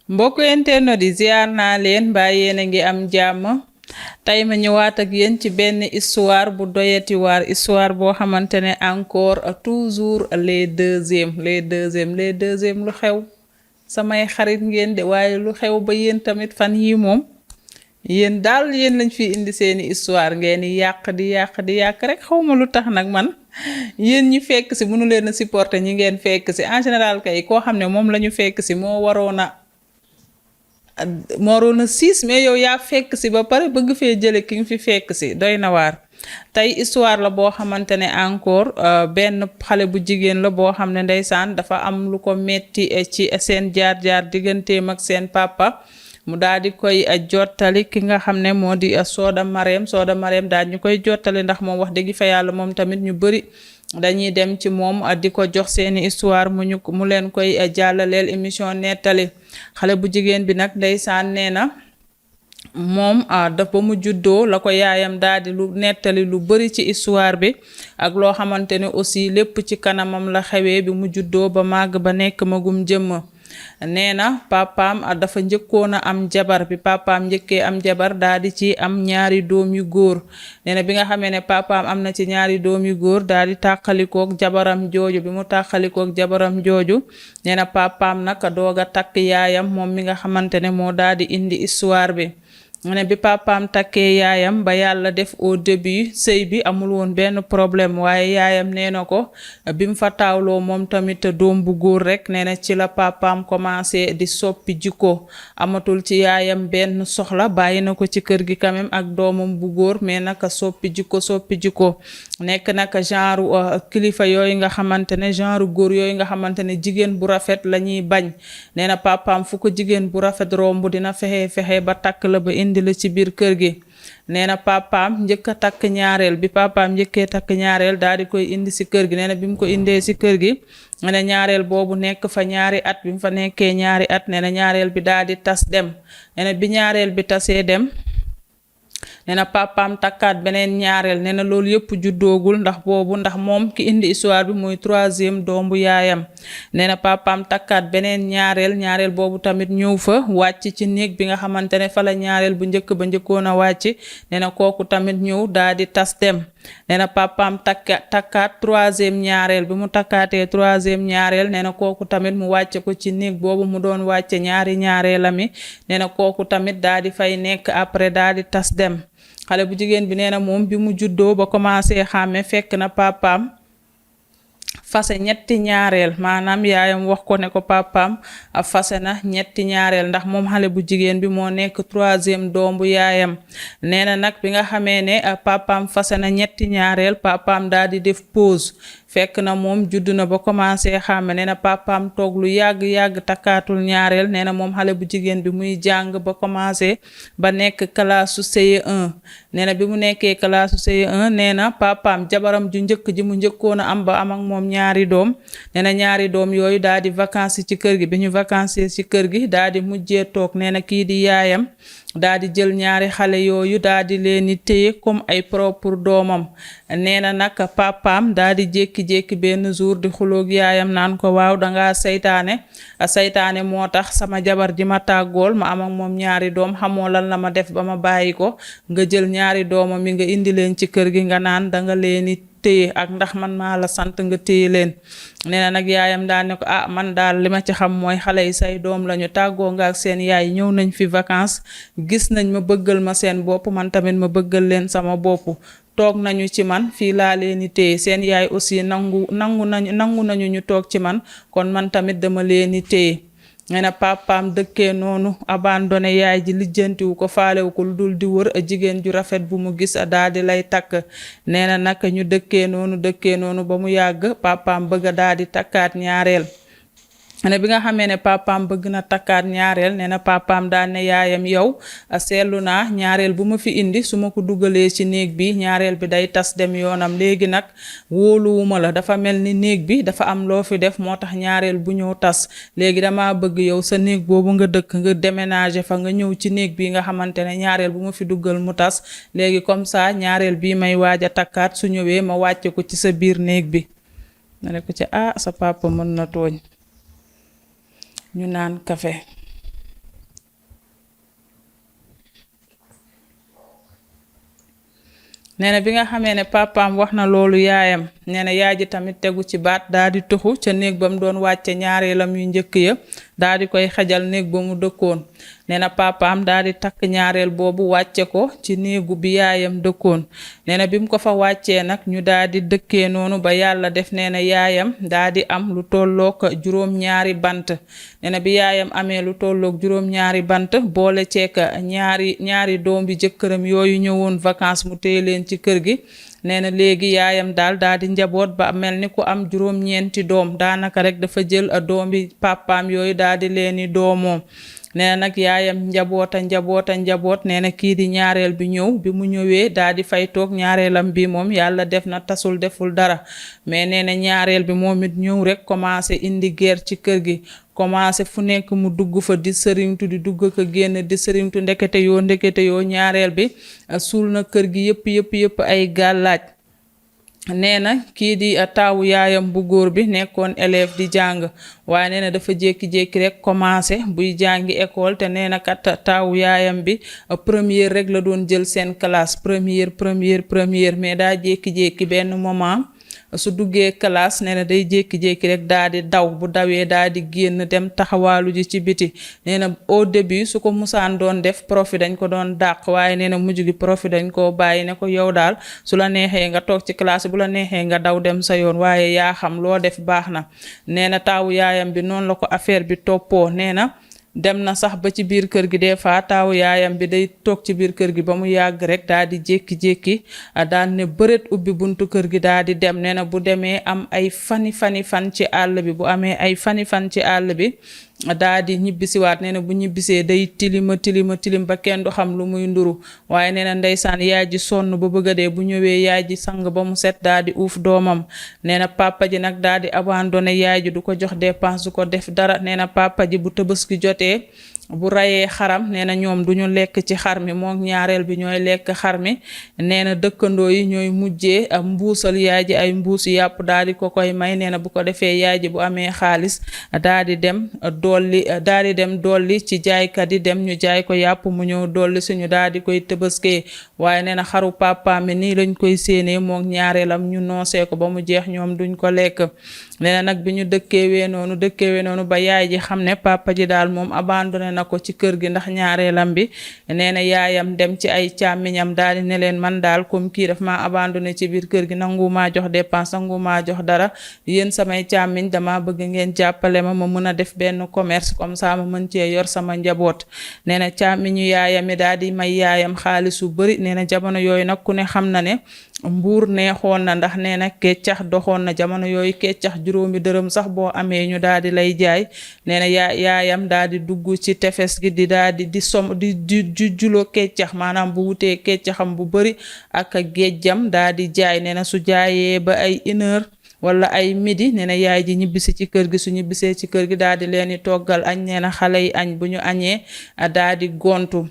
mbokk internet yi ziar naa leen mbaa yéen a ngi am jàmm tey ma ñëwaat ak yéen ci benn histoire bu doyati waar histoire boo xamante ne encore toujours les deuxièmes lu xew samay xarit ngeen de waaye lu xew ba yéen tamit fan yi moom yéen daal yéen lañ fi indi seeni histoire ngeen di yàq rek xawma lu tax nag man yéen ñi fekk si mënu leen a supporter ñi ngeen fekk si en général kay koo xam ne moom la ñu fekk si moo waroon a siis mais yow yaa fekk si ba pare bëgg fee jële ki nga fi fekk si doy na waar tey histoire la boo xamante ne encore benn xale bu jigéen la boo xam ne ndeysaan dafa am lu ko metti ci seen jaar-jaar digganteem ak seen papa mu daal di koy jottali ki nga xam ne moo di Soda Marème daal ñu koy jottali ndax moom wax dëgg fa yàlla moom tamit ñu bëri dañuy dem ci moom di ko jox seeni histoire mu leen koy jàllaleel émission nettali xale bu jigéen bi nag ndeysaan nee na moom dafa mu juddoo la ko yaayam daal di lu nettali lu bëri ci histoire bi ak loo xamante ne aussi lépp ci kanamam la xewee bi mu juddoo ba màgg ba nekk magum jëmm nee na papaam dafa njëkkoon a am jabar bi papaam njëkkee am jabar daal di ci am ñaari doom yu góor nee na bi nga xamee ne papaam am na ci ñaari doom yu góor daal di tàqalikook jabaram jooju bi mu tàqalikook jabaram jooju nee na papaam nag doog a takk yaayam moom mi nga xamante ne moo daal di indi histoire bi ne bi papaam takkee yaayam ba yàlla def au début sëy bi amul woon benn problème waaye yaayam nee na ko bi mu fa taawloo moom tamit doom bu góor rek nee na ci la papaam commencé di soppi jikko amatul ci yaayam benn soxla bàyyi na ko ci kër gi quand même ak doomam bu góor mais naka soppi jikko nekk naka genre kilifa yooyu nga xamante ne genre góor yooyu nga xamante ne jigéen bu rafet la ñuy bañ nee na papaam fu ko jigéen bu rafet romb dina fexe ba takk la ba indi la ci biir kër gi nee na papaam njëkk a takk ñaareel bi papaam njëkkee takk ñaareel daal di koy indi si kër gi nee na bi mu ko indee si kër gi nee na ñaareel boobu nekk fa ñaari at bi mu fa nekkee ñaari at nee na ñaareel bi daal di tas dem nee na bi ñaareel bi tasee dem nee na papaam takkaat beneen ñaareel nee na loolu yëpp juddoogul ndax moom ki indi histoire bi muy troisième doom bu yaayam nee na papaam takkaat beneen ñaareel boobu tamit ñëw fa wàcc ci néeg bi nga xamante ne fa la ñaareel bu njëkk ba njëkkoon a wàcc nee na kooku tamit ñëw daal di tas dem nee na papaam takkaat troisième ñaareel bi mu takkaatee troisième ñaareel nee na kooku tamit mu wàcce ko ci néeg boobu mu doon wàcce ñaari ñaareelami nee na kooku tamit daal di fay nekk après daal di tas dem xale bu jigéen bi nee na moom bi mu juddoo ba commencé xàmme fekk na papaam fase ñetti ñaareel maanaam yaayam wax ko ne ko papaam fase na ñetti ñaareel ndax moom xale bu jigéen bi moo nekk troisième doom bu yaayam nee na nag bi nga xamee ne papaam fase na ñetti ñaareel papaam daal di def pause fekk na moom judd na ba commencé xàmme nee na papaam toog lu yàgg takkaatul ñaareel nee na moom xale bu jigéen bi muy jàng ba commencé ba nekk classe CE1 nee na bi mu nekkee classe CE1 nee na papaam jabaram ju njëkk ji mu njëkkoon a am ba am ak moom ñaari doom nee na ñaari doom yooyu daal di vacances ci kër gi bi ñu vacances ci kër gi daal di mujjee toog nee na kii di yaayam daal di jël ñaari xale yooyu daal di leen di téye comme ay propre doomam nee na nag papaam daal di jékki-jékki benn jour di xuloog yaayam naan ko waaw dangaa saytaane moo tax sama jabar ji ma tàggool ma am ak moom ñaari doom xamoo lan la ma def ba ma bàyyi ko nga jël ñaari doomam mi nga indi leen ci kër gi nga naan danga leen di téye ak ndax man maa la sant nga téye leen nee na nag yaayam daal ne ko man daal li ma ci xam mooy xale yi say doom lañu tàggoo nga ak seen yaay ñëw nañ fi vacances gis nañ ma bëggal ma seen bopp man tamit ma bëggal leen sama bopp toog nañu ci man fii laa leen di téye seen yaay aussi nangu nañu ñu toog ci man kon man tamit dama leen di téye nee na papaam dëkkee noonu abandonné yaay ji lijjantiwu ko faalewu ko lu dul di wër jigéen ju rafet bu mu gis daal di lay takk nee na nag ñu dëkkee noonu ba mu yàgg papaam bëgg daal di takkaat ñaareel ne bi nga xamee ne papaam bëgg na takkaat ñaareel nee na papaam daan ne yaayam yow seetlu naa ñaareel bu ma fi indi su ma ko dugalee ci néeg bi ñaareel bi day tas dem yoonam léegi nag wóoluwuma la dafa mel ni néeg bi dafa am loo fi def moo tax ñaareel bu ñëw tas léegi dama bëgg yow sa néeg boobu nga dëkk nga déménager fa nga ñëw ci néeg bi nga xamante ne ñaareel bu ma fi dugal mu tas léegi comme ça ñaareel bii may waaj a takkaat su ñëwee ma wàcce ko ci sa biir néeg bi na ne ko ci sa papa mën na tooñ ñu naan kafe nee na bi nga xamee ne papaam wax na loolu yaayam nee na yaay ji tamit tegu ci baat daa di tuxu ca néeg ba mu doon wàcce ñaareelam yu njëkk ya daa di koy xajal néeg ba mu dëkkoon nee na papaam daa di takk ñaareel boobu wàcce ko ci néegu bi yaayam dëkkoon nee na bi mu ko fa wàccee nag ñu daa di dëkkee noonu ba yàlla def nee na yaayam daa di am lu tollook juróom-ñaari bant nee na bi yaayam amee lu tollook juróom-ñaari bant boole ceek ñaari doom bi jëkkëram yooyu ñëwoon vacances mu téye leen ci kër gi nee na léegi yaayam daal di njaboot ba mel ni ku am juróom-ñeenti doom daanaka rek dafa jël doom bi papaam yooyu daal di leeni doomoom nee na nag yaayam njaboot nee na kii di ñaareel bi ñëw bi mu ñëwee daal di fay toog ñaareelam bi moom yàlla def na tasul deful dara mais nee na ñaareel bi moom it ñëw rek commencé indi guerre ci kër gi commencé fu nekk mu dugg fa di sëriñtu di dugg ko génn di sëriñtu ndekete yoo ñaareel bi suul na kër gi yëpp ay gàllaaj nee na kii di taawu yaayam bu góor bi nekkoon élève di jàng waaye nee na dafa jékki-jékki rek commencé buy jàngi école te nee na kat taawu yaayam bi première rek la doon jël seen classe première mais daa jékki-jékki benn moment su duggee classe nee na day jékki-jékki rek daa di daw bu dawee daa di génn dem taxawaalu ji ci biti nee na au début su ko musaan doon def prof yi dañ ko doon dàq waaye nee na mujj gi prof yi dañ koo bàyyi ne ko yow daal su la neexee nga toog ci classe bu la neexee nga daw dem sa yoon waaye yaa xam loo def baax na nee na taawu yaayam bi noonu la ko affaire bi toppoo nee na dem na sax ba ci biir kër gi des fois taawu yaayam bi day toog ci biir kër gi ba mu yàgg rek daal di jékki-jékki daal ne bëreet ubbi buntu kër gi daal di dem nee na bu demee am ay fan ci àll bi bu amee ay fan ci àll bi daa di ñibbisiwaat nee na bu ñibbisee day tilim ba kenn du xam lu muy nduru waaye nee na ndeysaan yaay ji sonn ba bëgg a dee bu ñëwee yaay ji sang ba mu set daa di uuf doomam nee na papa ji nag daa di abandonné yaay ji du ko jox dépense du ko def dara nee na papa ji bu Tabaski jotee bu rayee xaram nee na ñoom duñu lekk ci xar mi moom ñaareel bi ñooy lekk xar mi nee na dëkkandoo yi ñooy mujjee mbuusal yaay ji ay mbuusu yàpp daal di ko koy may nee na bu ko defee yaay ji bu amee xaalis daal di dem dolli ci jaaykat yi dem ñu jaay ko yàpp mu ñëw dolli suñu daal di koy tëbaskee waaye nee na xaru papa mi nii lañ koy séenee moom ñaareelam ñu noosee ko ba mu jeex ñoom duñ ko lekk nee na nag bi ñu dëkkeewee noonu ba yaay ji xam ne papa ji daal moom abandonné na ko ci kër gi ndax ñaareelam bi nee na yaayam dem ci ay càmmiñam daal di ne leen man daal comme kii daf maa abandonné ci biir kër gi nangu maa jox dépense nangu maa jox dara yéen samay càmmiñ dama bëgg ngeen jàppale ma mën a def benn commerce comme ça ma mën cee yor sama njaboot nee na càmmiñu yaayam yi daal di may yaayam xaalis su bari nee na jamono yooyu nag ku ne xam na ne mbuur neexoon na ndax nee na keccax doxoon na jamono yooyu keccax juróomi dërëm sax boo amee ñu daal di lay jaay nee na yaayam daal di dugg ci tefes gi di daal di julo keccax maanaam bu wutee keccaxam bu bari ak géejjam daal di jaay nee na su jaayee ba ay 1 heure wala ay midi nee na yaay ji ñibbisi ci kër gi su ñibbisee ci kër gi daal di leen di toggal añ nee na xale yi añ bu ñu añee daal di gontu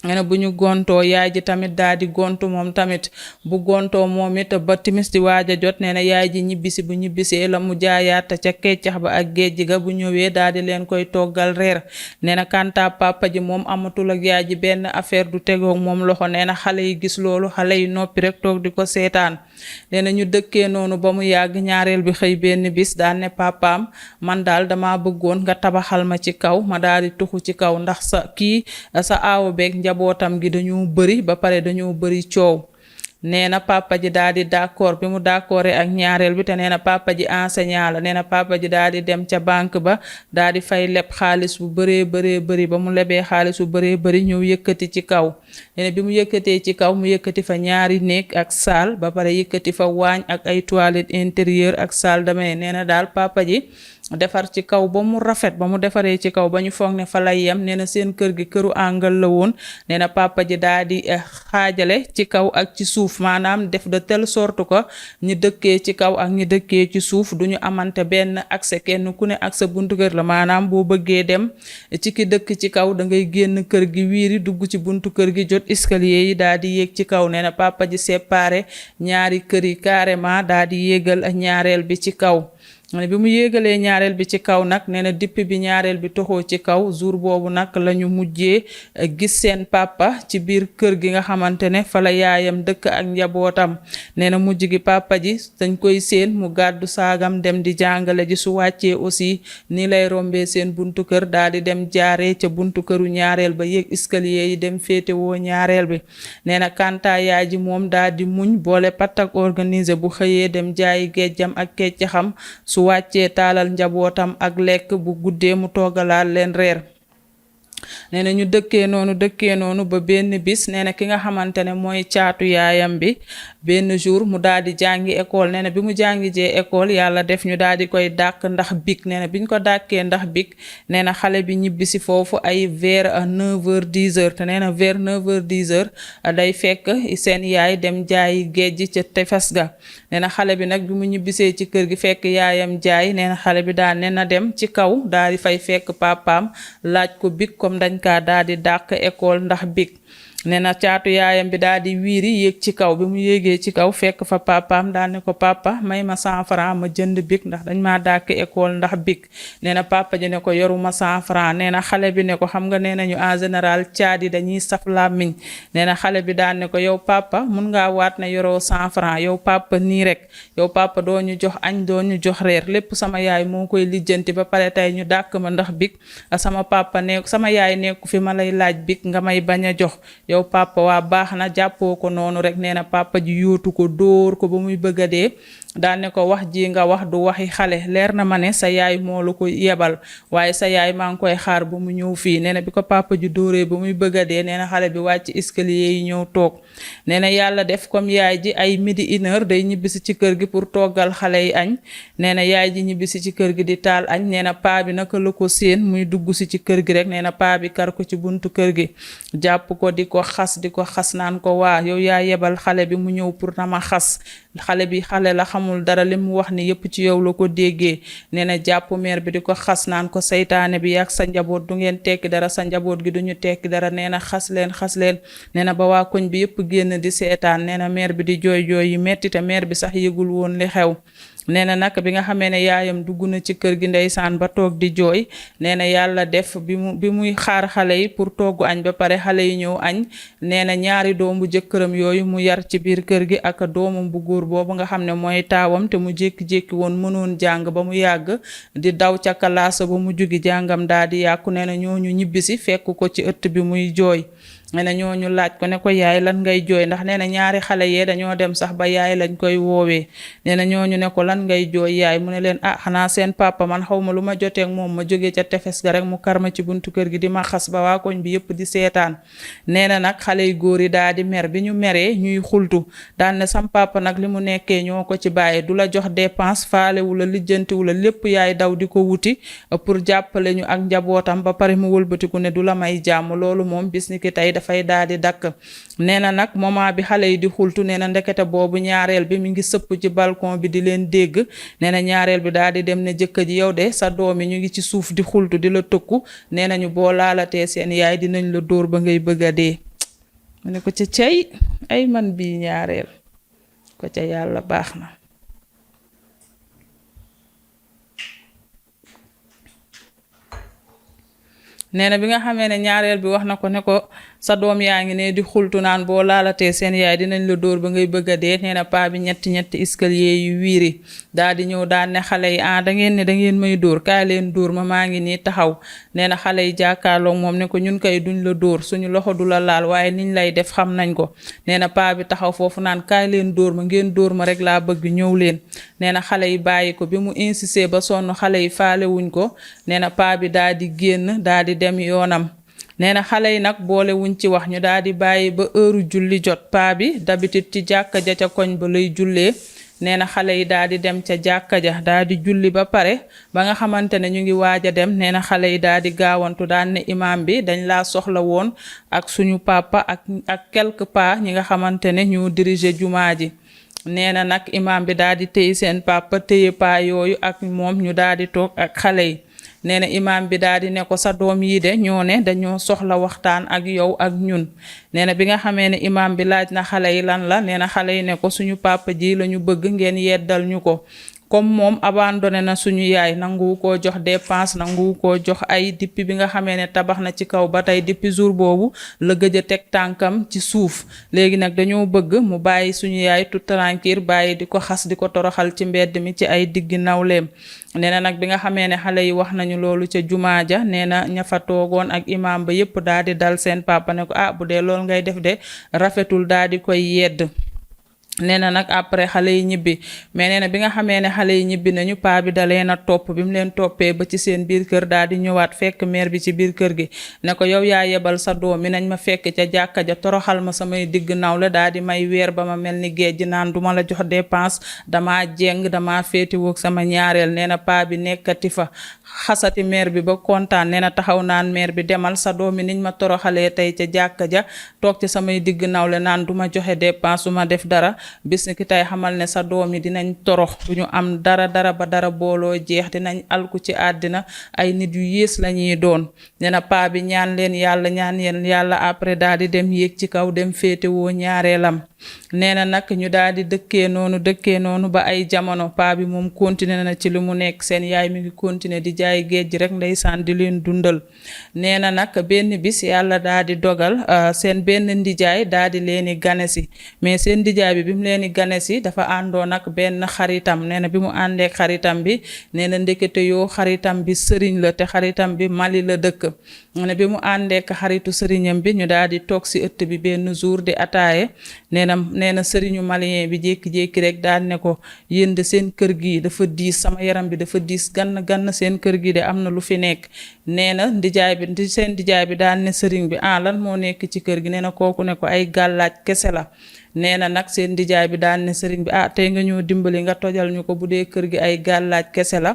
nee na bu ñu gontoo yaay ji tamit daal di gontu moom tamit bu gontoo moom it ba timis di waaj a jot nee na yaay ji ñibbisi bu ñibbisee la mu jaayaat ca keccax ba ak géej ga bu ñëwee daal di leen koy toggal reer nee na kanta papa ji moom amatul ak yaay ji benn affaire du tegoog moom loxo nee na xale yi gis loolu xale yi noppi rek toog di ko seetaan nee na ñu dëkkee noonu ba mu yàgg ñaareel bi xëy benn bis daan ne papaam man daal dama bëggoon nga tabaxal ma ci kaw ma daal di tuxu ci kaw ndax sa aawo beeg njabootam gi dañoo bëri ba pare dañoo bëri coow nee na papa ji daal di d'accord bi mu d'accordé ak ñaareel bi te nee na papa ji enseignant la nee na papa ji daal di dem ca banque ba daal di fay leb xaalis bu bëree bëri ba mu lebee xaalis bu bëree bëri ñëw yëkkati ci kaw nee na bi mu yëkkatee ci kaw mu yëkkati fa ñaari néeg ak salle ba pare yëkkati fa waañ ak ay toilettes intérieures ak salle de bain nee na daal papa ji defar ci kaw ba mu rafet ba mu defaree ci kaw ba ñu foog ne fa lay yem nee na seen kër gi këru àngal la woon nee na papa ji daal di xaajale ci kaw ak ci suuf maanaam def de telle sorte que ñi dëkkee ci kaw ak ñi dëkkee ci suuf duñu amante benn accès kenn ku ne ak sa buntu kër la maanaam boo bëggee dem ci ki dëkk ci kaw da ngay génn kër gi wiiri dugg ci buntu kër gi jot escalier yi daal di yéeg ci kaw nee na papa ji séparé ñaari kër yi carrément daal di yéegal ñaareel bi ci kaw ne bi mu yéegalee ñaareel bi ci kaw nag nee na dipp bi ñaareel bi toxoo ci kaw jour boobu nag la ñu mujjee gis seen papa ci biir kër gi nga xamante ne fa la yaayam dëkk ak njabootam. nee na mujj gi papa ji dañ koy séen mu gàddu saagam dem di jàngale ji, su wàccee aussi ni lay rombee seen buntu kër daal di dem jaaree ca buntu këru ñaareel ba yéeg escalier yi dem féetewoo ñaareel bi. nee na kanta yaay ji moom daal di muñ boole pat ak organiser bu xëyee dem jaayi géejjam ak keccaxam, su wàccee taalal njabootam ak lekk, bu guddee mu toggalaal leen reer. nee na ñu dëkkee noonu ba benn bis nee na ki nga xamante ne mooy caatu yaayam bi benn jour mu daal di jàngi école. nee na bi mu jàngi jee école yàlla def ñu daal di koy dàq ndax bik. nee na biñ ko dàkkee ndax bik nee na xale bi ñibbi si foofu ay vers 9h 10h te nee na vers 9h 10h day fekk seen yaay dem jaayi géej ca tefes ga. nee na xale bi nag bi mu ñibbisee ci kër gi fekk yaayam jaay, nee na xale bi daal ne na dem ci kaw daal di fay fekk papaam laaj ko bik comme dañ kaa daal di dàq école ndax bik. nee na caatu yaayam bi daal di wiiri yéeg ci kaw. bi mu yéegee ci kaw fekk fa papaam daal ne ko papa may ma 100 francs ma jënd bik ndax dañ maa dàq école ndax bik. nee na papa ji ne ko yoruma 100 francs. nee na xale bi ne ko xam nga nee nañu en général caat yi dañuy saf làmmiñ. nee na xale bi daal ne ko yow papa mun ngaa waat ne yoroo 100 francs yow papa nii rek, yow papa doo ñu jox añ doo ñu jox reer, lépp sama yaay moo koy lijjanti ba pare tey ñu dàq ma ndax bik. sama yaay nekku fi ma lay laaj bik nga may bañ a jox. yow papa waa baax na jàppoo ko noonu rek. nee na papa ji yóotu ko dóor ko ba muy bëgg a dee. daal ne ko wax ji nga wax du waxi xale, leer na ma ne sa yaay moo la ko yebal waaye sa yaay maa ngi koy xaar ba mu ñëw fii. nee na bi ko papa ji dóoree ba muy bëgg a dee nee na xale bi wàcc escalier yi ñëw toog. nee na yàlla def comme yaay ji ay midi 1h day ñibbisi ci kër gi pour toggal xale yi añ. nee na yaay ji ñibbisi ci kër gi di taal añ. nee na paa bi naka la ko séen muy dugg si ci kër gi rek. nee na paa bi kar ko ci buntu kër gi jàpp ko di ko xas naan ko waa yow yaa yebal xale bi mu ñëw pour na ma xas. xale bi xale la xamul dara li mu wax ni yëpp ci yow la ko déggee. nee na jàpp meer bi di ko xas naan ko saytaane bi yàgg sa njaboot du ngeen tekki dara, sa njaboot gi duñu tekki dara. nee na xas leen. nee na ba waa koñ bi yëpp génn di seetaan. nee na meer bi di jooy yi metti te meer bi sax yëgul woon li xew. nee na nag bi nga xamee ne yaayam dugg na ci kër gi ndeysaan ba toog di jooy. nee na yàlla def bi muy xaar xale yi pour togg añ ba pare xale yi ñëw añ. nee na ñaari doomu jëkkëram yooyu mu yar ci biir kër gi ak doomam bu góor boobu nga xam ne mooy taawam te mu jékki-jékki woon mënoon jàng ba mu yàgg di daw ca kalaasa ba mu jugi jàngam daal di yàqu. nee na ñooñu ñibbisi fekk ko ci ëtt bi muy jooy. nee na ñooñu laaj ko ne ko yaay lan ngay jooy ndax nee na ñaari xale yee dañoo dem sax ba yaay lañ koy woowee. nee na ñooñu ne ko lan ngay jooy yaay mu ne leen xanaa seen papa man xaw ma lu ma joteeg moom ma jógee ca tefes ga rek mu karma ci buntu kër gi di ma xas ba waa koñ bi yëpp di seetaan. nee na nag xale yu góor yi daal di mer bi ñu meree ñuy xultu daal ne sam papa nag li mu nekkee ñoo ko ci bàyyi, du la jox dépense faalewu la lijjantiwu la, lépp yaay daw di ko wuti pour jàppale ñu ak njabootam ba pare mu wëlbatiku ne du la may jàmm. loolu moom bis ni ki tey dafay daal di dakk. nee na nag moment bi xale yi di xultu nee na ndekete boobu ñaareel bi mi ngi sëpp ci balcon bi di leen dégg. nee na ñaareel bi daal di dem ne jëkkër ji yow de sa doom yi ñu ngi ci suuf di xultu di la tëkku, nee nañu boo laalatee seen yaay dinañ la dóor ba ngay bëgg a dee. mu ne ko ca cey ay man bii ñaareel ko ca yàlla baax na. nee na bi nga xamee ne ñaareel bi wax na ko ne ko sa doom yaa ngi ne di xultu naan boo laalatee seen yaay dinañ la dóor ba ngay bëgg a dee. nee na paa bi ñetti escalier yu wiiri daal di ñëw daal ne xale yi da ngeen may dóor kaay leen dóor ma maa ngi nii taxaw. nee na xale yi jàkkaarloog moom ne ko ñun kay duñ la dóor, suñu loxo du la laal waaye niñ lay def xam nañ ko. nee na paa bi taxaw foofu naan kaay leen dóor ma, ngeen dóor ma rek laa bëgg ñëw leen. nee na xale yi bàyyi ko bi mu insisté ba sonn xale yi faale wuñ ko. nee na paa bi daal di génn daal di dem yoonam. nee na xale yi nag boole wuñ ci wax ñu daal di bàyyi ba heure julli jot. paa bi d'habitude ci jàkka ja ca koñ ba lay jullee. nee na xale yi daal di dem ca jàkka ja daal di julli ba pare ba nga xamante ne ñu ngi waaj a dem. nee na xale yi daal di gaawantu daan ne imaam bi dañ laa soxla woon ak suñu papa ak quelque part ñi nga xamante ne ñu diriger jumaa ji. nee na nag imaam bi daal di téye seen papa téye paa yooyu ak moom ñu daal di toog ak xale yi. nee na imaam bi daal di ne ko sa doom yi de ñoo ne dañoo soxla waxtaan ak yow ak ñun. nee na bi nga xamee ne imaam bi laaj na xale yi lan la, nee na xale yi ne ko suñu papa ji la ñu bëgg ngeen yeddal ñu ko. comme moom abandonné na suñu yaay nanguwu koo jox dépense nanguwu koo jox ay depuis bi nga xamee ne tabax na ci kaw ba tey depuis jour boobu la gëj a teg tànkam ci suuf léegi nag dañoo bëgg mu bàyyi suñu yaay tout tranquille bàyyi di ko xas di ko toroxal ci mbedd mi ci ay diggi nawleem nee na nag bi nga xamee ne xale yi wax nañu loolu ca jumaa ja nee na ña fa toogoon ak imaam ba yépp daal di dal seen papa ne ko bu dee loolu ngay def de rafetul daal di koy yedd nee na nag après xale yi ñibbi mais nee na bi nga xamee ne xale yi ñibbi nañu paa bi da leen a topp bi mu leen toppee ba ci seen biir kër daal di ñëwaat fekk mère bi ci biir kër gi ne ko yow yaa yebal sa doom mi nañ ma fekk ca jàkka ja toroxal ma samay digg nawle daal di may weer ba ma mel ni géej naan duma la jox dépense dama jeng dama féetiwoog sama ñaareel nee na paa bi nekkati fa xasati mère bi ba kontaan nee na taxaw naan mère bi demal sa doom mi niñ ma toroxalee tey ca jàkka ja toog ci samay digg nawle naan duma joxe dépense duma def dara bis ni ki tey xamal ne sa doom yi dinañ torox duñu am dara ba dara booloo jeex dinañ alku ci àddina ay nit yu yées la ñuy doon nee na paa bi ñaan leen yàlla après daal di dem yéeg ci kaw dem féetewoo ñaareelam nee na nag ñu daal di dëkkee noonu ba ay jamono paa bi moom continué na ci li mu nekk seen yaay mi ngi continué di jaay géej gi rek ndeysaan di leen dundal nee na nag benn bis yàlla daal di dogal seen benn ndijaay daal di leen di ganesi mais seen ndijaay bi mu leen di ganesi dafa àndoon ak benn xaritam nee na bi mu àndee xaritam bi nee na ndekete yoo xaritam bi sëriñ la te xaritam bi Mali la dëkk nee na bi mu àndee ak xaritu sëriñam bi ñu daal di toog si ëtt bi benn jour di ataaye nee na sëriñu malien bi jékki-jékki rek daal ne ko yéen de seen kër gi dafa diis sama yaram bi dafa diis gann seen kër gi de am na lu fi nekk nee na seen ndijaay bi daal ne sëriñ bi lan moo nekk ci kër gi nee na kooku ne ko ay gàllaaj kese la nee na nag seen ndijaay bi daan ne sëriñ bi tey nga ñëw dimbali nga tojal ñu ko bu dee kër gi ay gàllaaj kese la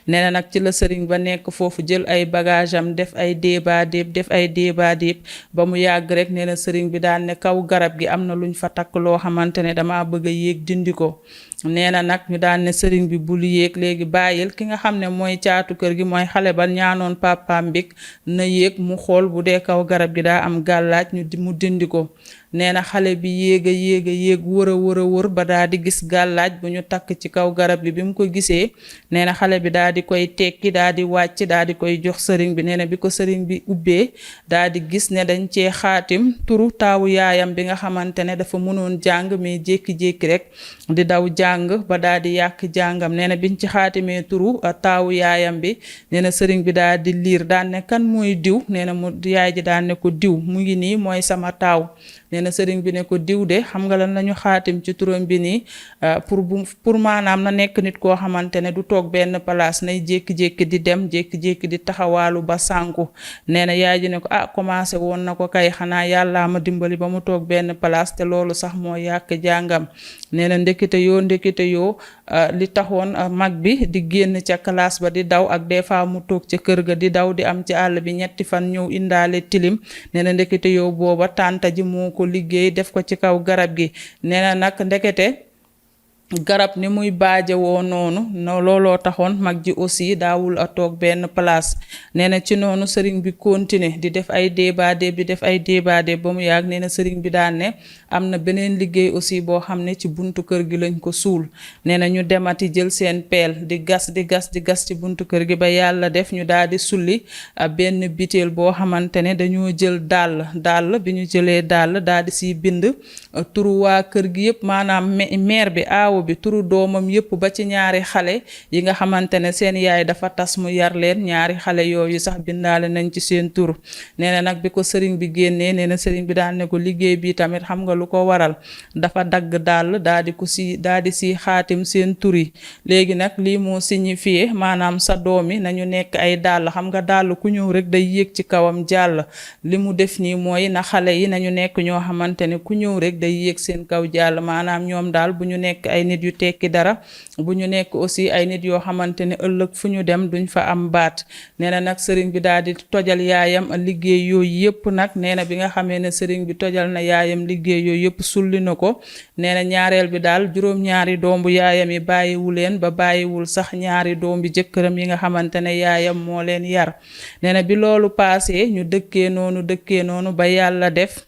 nee na nag ci la sëriñ ba nekk foofu jël ay bagage am def ay déeba déeb ba mu yàgg rek nee na sëriñ bi daan ne kaw garab gi am na luñ fa takk loo xamante ne dama bëgg a yéeg dindi ko nee na nag ñu daan ne sëriñ bi bul yéeg léegi bàyyil ki nga xam ne mooy caatu kër gi mooy xale ba ñaanoon papaam mbig na yéeg mu xool bu dee kaw garab gi daa am gàllaaj mu dindi ko nee na xale bi yéeg wër ba daa di gis gàllaaj bu ñu takk ci kaw garab gi bi mu ko gisee nee na xale bi daa di koy tekki daa di wàcc daa di koy jox sëriñ bi nee na bi ko sëriñ bi ubbee daa di gis ne dañ cee xaatim turu taawu yaayam bi nga xamante ne dafa mënoon jàng mais jékki-jékki rek di daw jàng ba daa di yàq jàngam nee na biñ ci xaatimee turu taawu yaayam bi nee na sëriñ bi daa di liir daan ne kan mooy diw nee na mu yaay ji daan ne ko diw mu ngi nii mooy sama taaw nee na sëriñ bi ne ko diw de xam nga lan lañu xaatim ci turam bi nii pour maanaam na nekk nit koo xamante ne du toog benn place nay jékki-jékki di dem jékki-jékki di taxawaalu ba sànku nee na yaay ji ne ko commencé woon na ko kay xanaa yàllaa ma dimbali ba mu toog benn place te loolu sax moo yàq jàngam nee na ndekete yoo li taxoon mag bi di génn ca classe ba di daw ak des fois mu toog ca kër ga di daw di am ci àll bi ñetti fan ñëw indaale tilim nee na ndekete yoo booba tànta ji moo ko liggéey def ko ci kaw garab gi nee na nag ndekete garab ni muy baaje woo noonu looloo taxoon mag ji aussi daawul a toog benn place nee na ci noonu sëriñ bi continuer di def ay débat ba mu yàgg nee na sëriñ bi daan ne am na beneen liggéey aussi boo xam ne ci buntu kër gi lañ ko suul nee na ñu demati jël seen peel di gas ci buntu kër gi ba yàlla def ñu daal di sulli benn biteel boo xamante ne dañoo jël dàll bi ñu jëlee dàll daal di siy bind turu waa kër gi yëpp maanaam mère bi aaw bi turu doomam yëpp ba ci ñaari xale yi nga xamante ne seen yaay dafa tas mu yar leen ñaari xale yooyu sax bindaale nañ ci seen tur nee na nag bi ko sëriñ bi génnee nee na sëriñ bi daan ne ko liggéey bi tamit xam nga lu ko waral dafa dagg dàll daal di si xaatim seen tur yi léegi nag lii moo signifié maanaam sa doom yi nañu nekk ay dàll xam nga dàll ku ñëw rek day yéeg ci kawam jàll li mu def nii mooy na xale yi nañu nekk ñoo xamante ne ku ñëw rek day yéeg seen kaw jàll maanaam ñoom daal bu ñu nekk ay nit yu tekki dara bu ñu nekk aussi ay nit yoo xamante ne ëllëg fu ñu dem duñ fa am baat nee na nag sëriñ bi daal di tojal yaayam liggéey yooyu yëpp nag nee na bi nga xamee ne sëriñ bi tojal na yaayam liggéey yooyu yëpp sulli na ko nee na ñaareel bi daal juróom-ñaari doom bu yaayam yi bàyyiwu leen ba bàyyiwul sax ñaari doom bi jëkkëram yi nga xamante ne yaayam moo leen yar nee na bi loolu paasee ñu dëkkee noonu ba yàlla def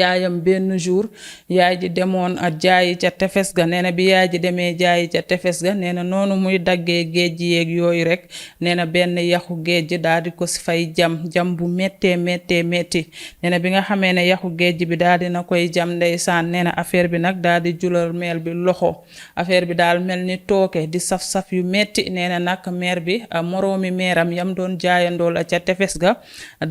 yaayam benn jour yaay ji demoon a jaayi ca tefes ga nee na bi yaay ji demee jaayi ca tefes ga nee na noonu muy daggee géej yeeg yooyu rek nee na benn yaxu géej daal di ko si fay jam bu méttee métti nee na bi nga xamee ne yaxu géej bi daal di na koy jam ndeysaan nee na affaire bi nag daal di julal meel bi loxo affaire bi daal mel ni tooke di saf-saf yu métti nee na nag meer bi moroomi meeram yam doon jaayandoo la ca tefes ga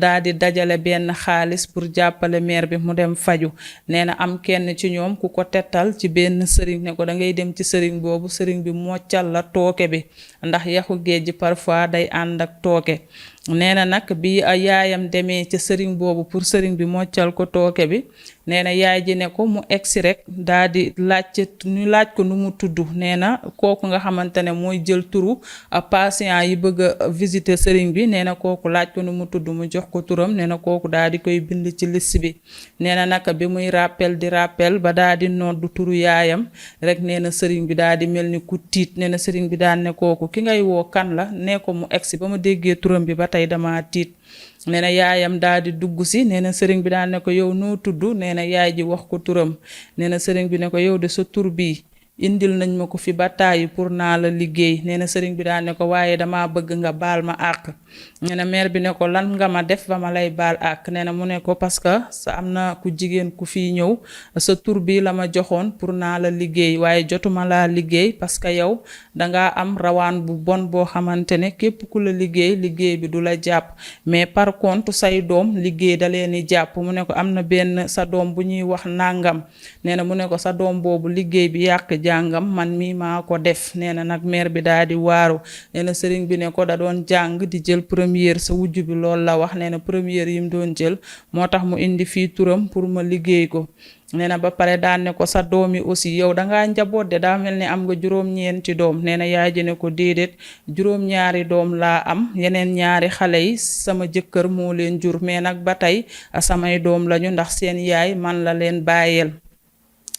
daal di dajale benn xaalis pour jàppale meer bi mu dem faju nee na am kenn ci ñoom ku ko tettal ci benn sëriñ ne ko da ngay dem ci sëriñ boobu sëriñ bi moccal la tooke bi ndax yaxu géej gi parfois day ànd ak tooke nee na nag bi yaayam demee ca sëriñ boobu pour sëriñ bi moccal ko tooke bi nee na yaay ji ne ko mu egsi rek daa di laaj ko nu mu tudd nee na kooku nga xamante ne mooy jël turu patient yi bëgg a visiter sëriñ bi nee na kooku laaj ko nu mu tudd mu jox ko turam nee na kooku daa di koy bind ci liste bi nee na nag bi muy rappel ba daa di noddu turu yaayam rek nee na sëriñ bi daa di mel ni ku tiit nee na sëriñ bi daan ne kooku ki ngay woo kan la nee ko mu egsi ba ma déggee turam bi ba tey dama tiit nee na yaayam daal di dugg si nee na sëriñ bi daal ne ko yow noo tudd nee na yaay ji wax ko turam nee na sëriñ bi ne ko yow de sa tur bii indil nañ ma ko fi ba tàyyi pour naa la liggéey nee na sëriñ bi daal ne ko waaye dama bëgg nga baal ma àq nee na mère bi ne ko lan nga ma def ba ma lay baal àq nee na mu ne ko parce que sa am na ku jigéen ku fii ñëw sa tur bi la ma joxoon pour naa la liggéey waaye jotuma laa liggéey parce que yow dangaa am rawaan bu bon boo xamante ne képp ku la liggéey bi du la jàpp mais par contre say doom liggéey da leen di jàpp mu ne ko am na benn sa doom bu ñuy wax nàngam nee na mu ne ko sa doom boobu liggéey bi yàq jàngam man mii maa ko def nee na nag mère bi daal di waaru nee na sëriñ bi ne ko da doon jàng di jël première sa wujj bi loolu la wax nee na première yi mu doon jël moo tax mu indi fii turam pour ma liggéey ko nee na ba pare daan ne ko sa doom yi aussi yow dangaa njaboot de daa mel ni am nga juróom-ñeenti doom nee na yaay ji ne ko déedéet juróom-ñaari doom laa am yeneen ñaari xale yi sama jëkkër moo leen jur mais nag ba tey samay doom lañu ndax seen yaay man la leen bàyyeel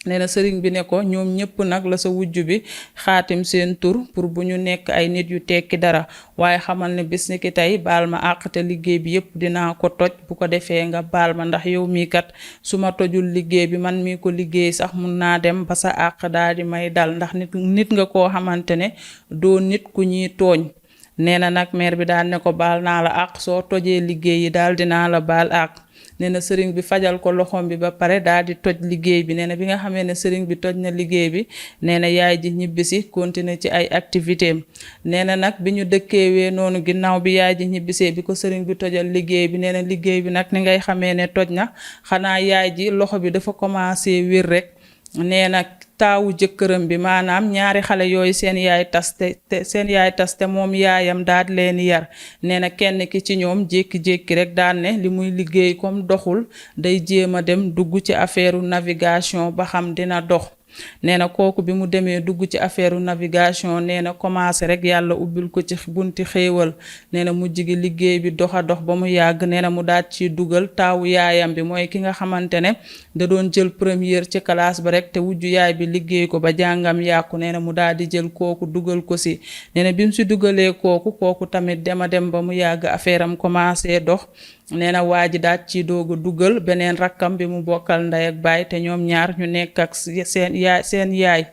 nee na sëriñ bi ne ko ñoom ñëpp nag la sa wujj bi xaatim seen tur pour bu ñu nekk ay nit yu tekki dara waaye xamal ne bis ni ki tey baal ma àq te liggéey bi yëpp dinaa ko toj bu ko defee nga baal ma ndax yow mii kat su ma tojul liggéey bi man mii ko liggéey sax mun naa dem ba sa àq daal di may dal ndax nit nga koo xamante ne doo nit ku ñuy tooñ nee na nag mère bi daal ne ko baal naa la àq soo tojee liggéey yi daal dinaa la baal àq nee na sëriñ bi fajal ko loxoom bi ba pare daal di toj liggéey bi nee na bi nga xamee ne sëriñ bi toj na liggéey bi nee na yaay ji ñibbisi continuer ci ay activité am nee na nag bi ñu dëkkeewee noonu ginnaaw bi yaay ji ñibbisee bi ko sëriñ bi tojal liggéey bi nee na liggéey bi nag ni ngay xamee ne toj na xanaa yaay ji loxo bi dafa commencé wér rek nee na taawu jëkkëram bi maanaam ñaari xale yooyu seen yaay tas te moom yaayam daal di leen yar nee na kenn ki ci ñoom jékki-jékki rek daan ne li muy liggéey comme doxul day jéem a dem dugg ci affaire navigation ba xam dina dox nee na kooku bi mu demee dugg ci affaire navigation nee na commencé rek yàlla ubbil ko ci bunti xéewal nee na mujj gi liggéey bi dox ba mu yàgg nee na mu daal ci dugal taawu yaayam bi mooy ki nga xamante ne da doon jël première ci classe ba rek te wujju yaay bi liggéey ko ba jàngam yàqu nee na mu daal di jël kooku dugal ko si nee na bi mu si dugalee kooku tamit dem ba mu yàgg affaire am commencé dox nee na waa ji daal ci doog a dugal beneen rakkam bi mu bokkal ndey ak baay te ñoom ñaar ñu nekk ak seen yaay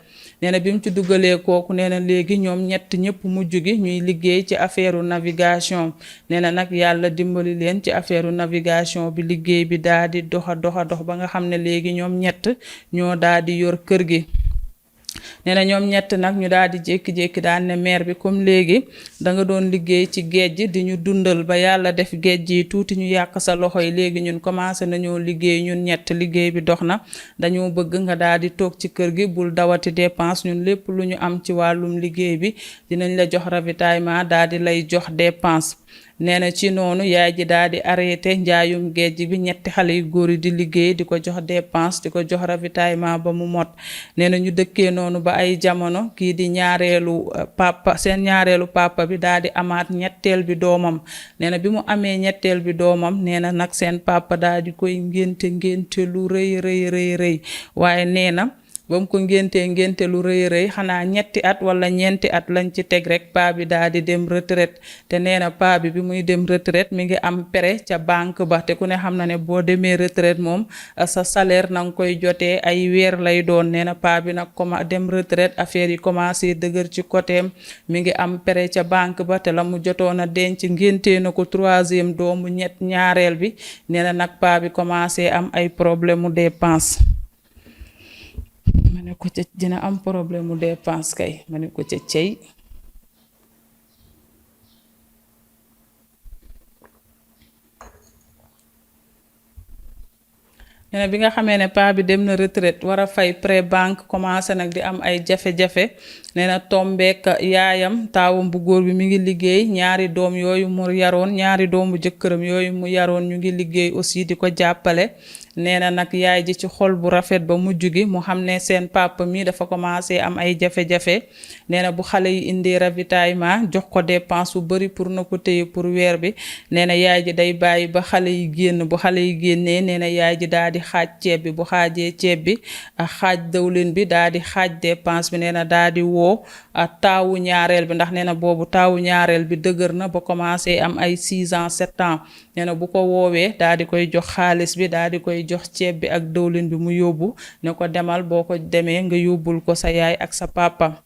nee na bi mu ci dugalee kooku nee na léegi ñoom ñett ñëpp mujj gi ñuy liggéey ci affaire navigation nee na nag yàlla dimbali leen ci affaire navigation bi liggéey bi daal di dox ba nga xam ne léegi ñoom ñett ñoo daal di yor kër gi nee na ñoom ñett nag ñu daal di jékki-jékki daan ne maire bi comme léegi da nga doon liggéey ci géej di ñu dundal ba yàlla def géej yi tuuti ñu yàq sa loxo yi léegi ñun commencé nañoo liggéey ñun ñett liggéey bi dox na dañoo bëgg nga daal di toog ci kër gi bul dawati dépense ñun lépp lu ñu am ci wàllum liggéey bi dinañ la jox ravitaillement daal di lay jox dépense nee na ci noonu yaay ji daal di arrêté njaayum géej bi ñetti xale yu góor yi di liggéey di ko jox dépense di ko jox ravitaillement ba mu mot nee na ñu dëkkee noonu ba ay jamono kii di seen ñaareelu papa bi daal di amaat ñetteel bi doomam nee na bi mu amee ñetteel bi doomam nee na nag seen papa daal di koy ngénte lu rëy waaye nee na ba mu ko ngénte lu rëy rëy xanaa 3 at wala 4 at lañ ci teg rek paa bi daal di dem retraite te nee na paa bi muy dem retraite mi ngi am prêt ca banque ba te ku ne xam na ne boo demee retraite moom sa salaire na nga koy jotee ay weer lay doon nee na paa bi nag dem retraite affaire yi commencé dëgër ci côtéem mi ngi am prêt ca banque ba te la mu jotoon a denc ngéntee na ko 3e doomu ñaareel bi nee na nag paa bi commencé am ay problème mu dépense ma ne ko ca dina am problème mu dépense kay ma ne ko ca cey nee na bi nga xamee ne paa bi dem na retraite war a fay prêt banque commencé nag di am ay jafe-jafe nee na tombeek yaayam taawam bu góor bi mi ngi liggéey ñaari doom yooyu mu yaroon ñaari doomu jëkkëram yooyu mu yaroon ñu ngi liggéey aussi di ko jàppale nee na nag yaay ji ci xol bu rafet ba mujj gi mu xam ne seen papa mi dafa commencé am ay jafe-jafe nee na bu xale yi indee ravitaillement jox ko dépense bu bari pour na ko téye pour weer bi nee na yaay ji day bàyyi ba xale yi génn bu xale yi génnee nee na yaay ji daal di xaaj ceeb bi bu xaajee ceeb bi xaaj dawlin bi daal di xaaj dépense bi nee na daal di woo taawu ñaareel bi ndax nee na boobu taawu ñaareel bi dëgër na ba commencé am ay 6 ans 7 ans nee na bu ko woowee daal di koy jox xaalis bi daal di koy jox ceeb bi ak dawlin bi mu yóbbu ne ko demal boo ko demee nga yóbbul ko sa yaay ak sa papa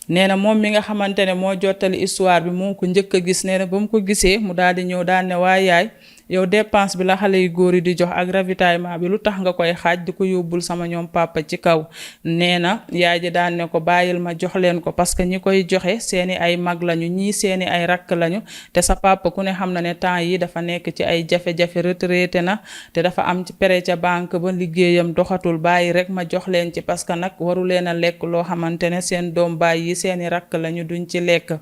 nee na moom mi nga xamante ne moo jottali histoire bi moo ko njëkk a gis nee na ba mu ko gisee mu daal di ñëw daal ne waa yaay yow dépense bi la xale yu góor yi di jox ak ravitaillement bi lu tax nga koy xaaj di ko yóbbul sama ñoom papa ci kaw nee na yaay ji daan ne ko bàyyil ma jox leen ko parce que ñi koy joxe seeni ay mag lañu ñii seeni ay rakk lañu te sa papa ku ne xam na ne temps yi dafa nekk ci ay jafe-jafe retraité na te dafa am ci prêt ca banque ba liggéeyam doxatul bàyyi rek ma jox leen ci parce que nag waru leen a lekk loo xamante ne seen doom baay yi seeni rakk lañu duñ ci lekk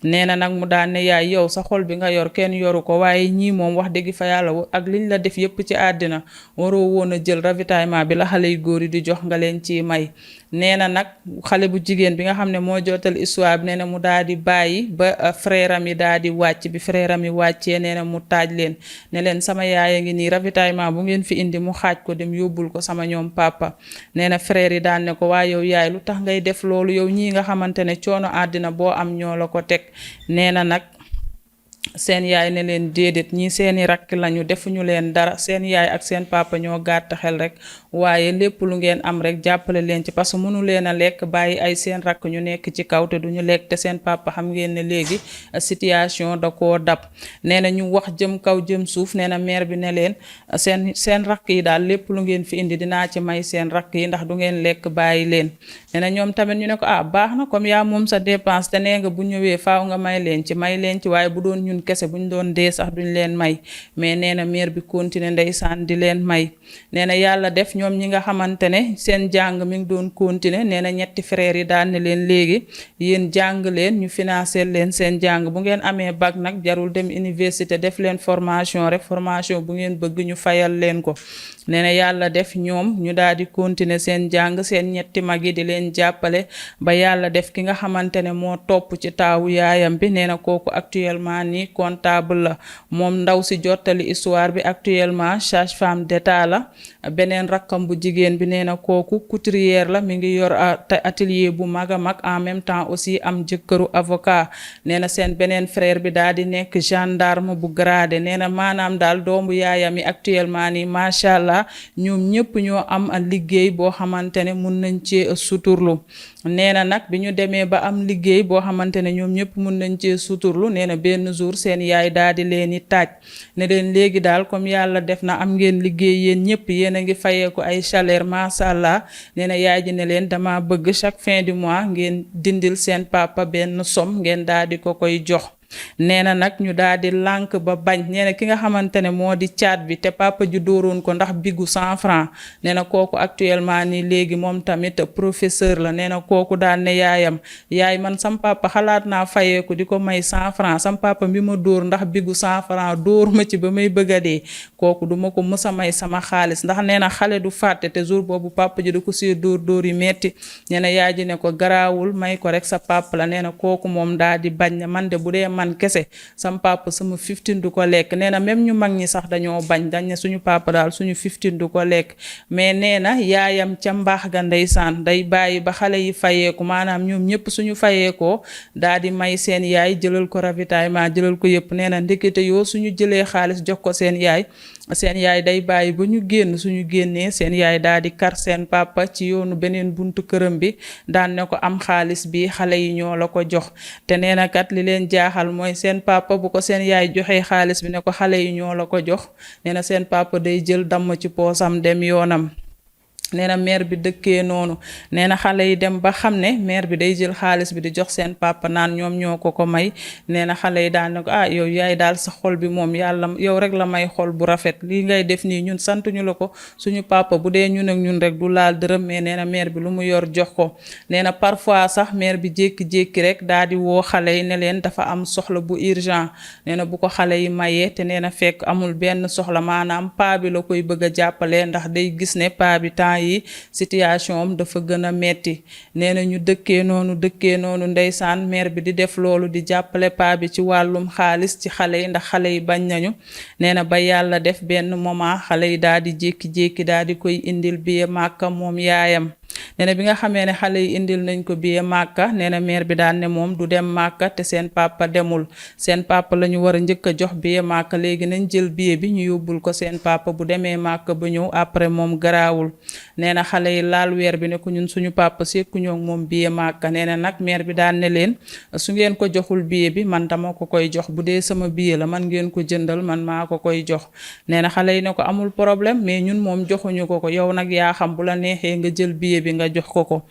nee na nag mu daan ne yaay yow sa xol bi nga yor kenn yoru ko waaye ñii moom wax dëgg fa yàlla ak liñ la def yépp ci àddina waroo woon a jël ravitaillement bi la xale yu góor yi di jox nga leen ci may nee na nag xale bu jigéen bi nga xam ne moo jotal histoire bi nee na mu daal di bàyyi ba frère am yi daal di wàcc bi frère am yi wàccee nee na mu taaj leen ne leen sama yaay a ngi nii ravitaillement bu ngeen fi indi mu xaaj ko dem yóbbul ko sama ñoom papa nee na frère yi daan ne ko waa yow yaay lu tax ngay def loolu yow ñii nga xamante ne coono àddina boo am ñoo la ko teg nee na nag seen yaay ne leen déedéet ñii seeni rakk lañu defuñu leen dara seen yaay ak seen papa ñoo gàtt xel rek waaye lépp lu ngeen am rek jàppale leen ci parce que mënu leen a lekk bàyyi ay seen rakk ñu nekk ci kaw te duñu lekk te seen papa xam ngeen ne léegi situation da koo dab nee na ñu wax jëm kaw jëm suuf nee na mère bi ne leen seen rakk yi daal lépp lu ngeen fi indi dinaa ci may seen rakk yi ndax du ngeen lekk bàyyi leen nee na ñoom tamit ñu ne ko baax na comme yaa moom sa dépense te nee nga bu ñëwee faaw nga may leen ci waaye bu doon ñun kese buñ doon dee sax duñ leen may mais nee na mère bi continuer ndeysaan di leen may nee na yàlla def ñoom ñi nga xamante ne seen jàng mi ngi doon continuer nee na ñetti frères yi daan ne leen léegi yéen jàng leen ñu financer leen seen jàng bu ngeen amee bac nag jarul dem université def leen formation rek formation bu ngeen bëgg ñu fayal leen ko nee na yàlla def ñoom ñu daal di continuer seen jàng seen ñetti mag yi di leen jàppale ba yàlla def ki nga xamante ne moo topp ci taawu yaayam bi nee na kooku actuellement nii comptable la moom ndaw si jottali histoire bi actuellement sage-femme d'état la beneen rakkam bu jigéen bi nee na kooku couturière la mi ngi yor atelier bu mag a mag en même temps aussi am jëkkëru avocat nee na seen beneen frère bi daal di nekk gendarme bu gradé nee na maanaam daal doomu yaayam yi actuellement nii macha allah ñoom ñëpp ñoo am liggéey boo xamante ne mun nañ cee suturlu nee na nag bi ñu demee ba am liggéey boo xamante ne ñoom ñëpp mun nañ cee suturlu nee na benn jour seen yaay daal di leen di taaj ne leen léegi daal comme yàlla def na am ngeen liggéey yéen ñëpp yéen a ngi fayeeku ay salaire macha allah nee na yaay ji ne leen dama bëgg chaque fin du mois ngeen dindil seen papa benn somme ngeen daal di ko koy jox nee na nag ñu daal di lànk ba bañ nee na ki nga xamante ne moo di caat bi te papa ju dóoroon ko ndax bigu 100 francs nee na kooku actuellement nii léegi moom tamit professeur la nee na kooku daal ne yaayam yaay man sam papa xalaat naa fayeeku di ko may 100 francs sam papa bi ma dóor ndax bigu 100 francs dóor ma ci ba may bëgg a dee kooku duma ko mës a may sama xaalis ndax nee na xale du fàtte te jour boobu papa ji da ko si dóor yi metti nee na yaay ji ne ko garaawul may ko rek sa papa la nee na kooku moom daal di bañ ne man de bu dee man kese sam papa sama 15 du ko lekk nee na même ñu mag ñi sax dañoo bañ dañ ne suñu papa daal suñu 15 du ko lekk mais nee na yaayam ca mbaax ga ndeysaan day bàyyi ba xale yi fayeeku maanaam ñoom ñëpp suñu fayeekoo daal di may seen yaay jëlal ko ravitaillement jëlal ko yëpp nee na ndekete yoo suñu jëlee xaalis jox ko seen yaay day bàyyi ba ñu génn suñu génnee seen yaay daal di kar seen papa ci yoonu beneen buntu këram bi daan ne ko am xaalis bi xale yi ñoo la ko jox te nee na kat li leen jaaxal mooy seen papa bu ko seen yaay joxee xaalis bi ne ko xale yi ñoo la ko jox nee na seen papa day jël damm ci poosam dem yoonam. nee na mère bi dëkkee noonu nee na xale yi dem ba xam ne mère bi day jël xaalis bi di jox seen papa naan ñoom ñoo ko may nee na xale yi daal ne ko yow yaay daal sa xol bi moom yàlla yow rek la may xol bu rafet lii ngay def nii ñun santuñu la ko suñu papa bu dee ñun ak ñun rek du laal dërëm mais nee na mère bi lu mu yor jox ko nee na parfois sax mère bi jékki-jékki rek daal di woo xale yi ne leen dafa am soxla bu urgent nee na bu ko xale yi mayee te nee na fekk amul benn soxla maanaam paa bi la koy bëgg a jàppale ndax day gis ne paa bi temps yi situation am dafa gën a metti nee na ñu dëkkee noonu ndeysaan mère bi di def loolu di jàppale paa bi ci wàllum xaalis ci xale yi ndax xale yi bañ nañu nee na ba yàlla def benn moment xale yi daal di jékki-jékki daal di koy indil billet Màkka moom yaayam nee na bi nga xamee ne xale yi indil nañ ko billet Màkka nee na mère bi daan ne moom du dem Màkka te seen papa demul seen papa la ñu war a njëkk a jox billet Màkka léegi nañ jël billet bi ñu yóbbul ko seen papa bu demee Màkka ba ñëw après moom garaawul nee na xale yi laal weer bi ne ko ñun suñu papa sekkuñoo moom billet Màkka nee na nag mère bi daan ne leen su ngeen ko joxul billet bi man dama ko koy jox bu dee sama billet la man ngeen ko jëndal man maa ko koy jox nee na xale yi ne ko amul problème mais ñun moom joxuñu ko yow nag yaa xam bu la neexee nga jël billet bi nga jox ko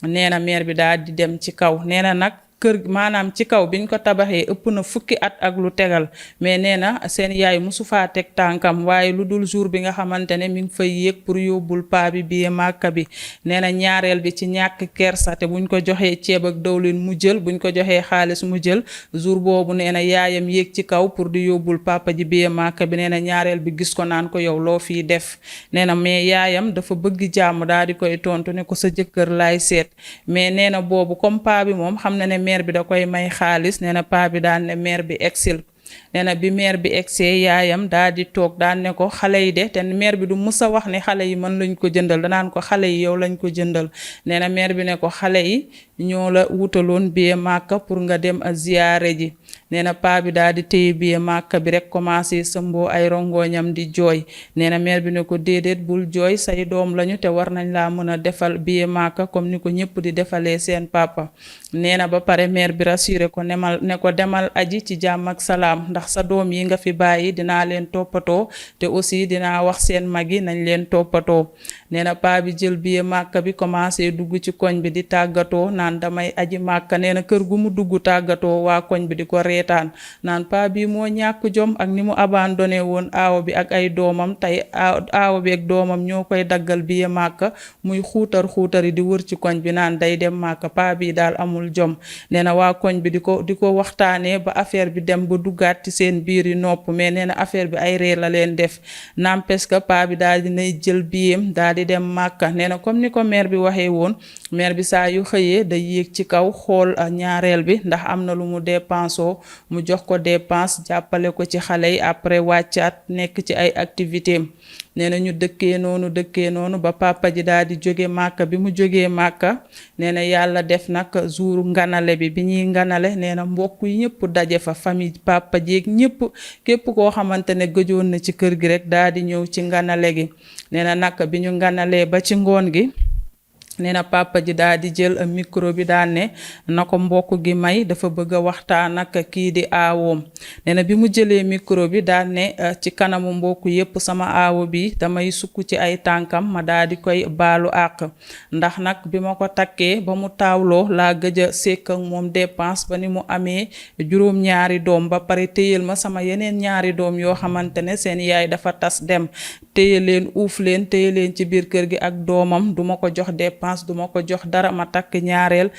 nee na mère bi daal di dem ci kaw nee na nag kër maanaam ci kaw biñ ko tabaxee ëpp na fukki at ak lu tegal mais nee na seen yaay musu faa teg tànkam waaye lu dul jour bi nga xamante ne mi ngi fay yéeg pour yóbbul paa bi billet Màkka bi nee na ñaareel bi ci ñàkk kersa te buñ ko joxee ceeb ak dawlin mu jël buñ ko joxee xaalis mu jël jour boobu nee na yaayam yéeg ci kaw pour di yóbbul papa ji billet Màkka bi nee na ñaareel bi gis ko naan ko yow loo fii def nee na mais yaayam dafa bëgg jàmm daal di koy tontu ne ko sa jëkkër laay seet mais nee na boobu comme paa bi moom xam na ne mère bi da koy may xaalis nee na paa bi daan ne mère bi exil nee na bi mère bi egsee yaayam daal di toog daan ne ko xale yi de te mère bi du mus a wax ne xale yi mën lañ ko jëndal danaan ko xale yi yow lañ ko jëndal nee na mère bi ne ko xale yi ñoo la wutaloon billet Màkka pour nga dem a ziyaare ji nee na paa bi daal di téye billet Màkka bi rek commencé sëmboo ay rongoñam di jooy nee na mère bi ne ko déedéet bul jooy say doom lañu te war nañ laa mën a defal billet Màkka comme ni ko ñëpp di defalee seen papa nee na ba pare mère bi rassuré ko ne ko demal aji ci jàmm ak salaam ndax sa doom yi nga fi bàyyi dinaa leen toppatoo te aussi dinaa wax seen mag yi nañ leen toppatoo nee na paa bi jël billet Màkka bi commencé dugg ci koñ bi di tàggatoo naan damay aji Màkka nee na kër gu mu dugg tàggatoo waa koñ bi di ko reetaan naan paa bi moo ñàkk jom ak ni mu abandonné woon aawo bi ak ay doomam tey aawo bi ak doomam ñoo koy daggal billet Màkka muy xuutari di wër ci koñ bi naan day dem Màkka paa bi daal amul jom nee na waa koñ bi di ko waxtaanee ba affaire bi dem ba duggaat ci seen biir yi nopp mais nee na affaire bi ay ree la leen def n'empêche que paa bi daal dinay jël biyem daal di dem Màkka nee na comme ni ko mère bi waxee woon mère bi saa yu xëyee day yéeg ci kaw xool ñaareel bi ndax am na lu mu dépensoo mu jox ko dépense jàppale ko ci xale yi après wàccaat nekk ci ay activité am nee na ñu dëkkee noonu ba papa ji daal di jóge Màkka bi mu jógee Màkka nee na yàlla def nag jour nganale bi ñuy nganale nee na mbokk yi ñëpp daje fa famille papa jeeg ñëpp képp koo xamante ne gëjoon na ci kër gi rek daal di ñëw ci nganale gi nee na nag bi ñu nganalee ba ci ngoon gi nee na papa ji daal di jël micro bi daan ne na ko mbokk gi may dafa bëgg a waxtaan ak kii di aawoom nee na bi mu jëlee micro bi daan ne ci kanamu mbokk yépp sama aawo bi damay sukk ci ay tànkam ma daal di koy baalu àq ndax nag bi ma ko takkee ba mu taawloo laa gëj a sekk ak moom dépense ba ni mu amee juróom-ñaari doom ba pare téyel ma sama yeneen ñaari doom yoo xamante ne seen yaay dafa tas dem téye leen uuf leen téye leen ci biir kër gi ak doomam duma ko jox dépense duma ko jox dara ma takk ñaareel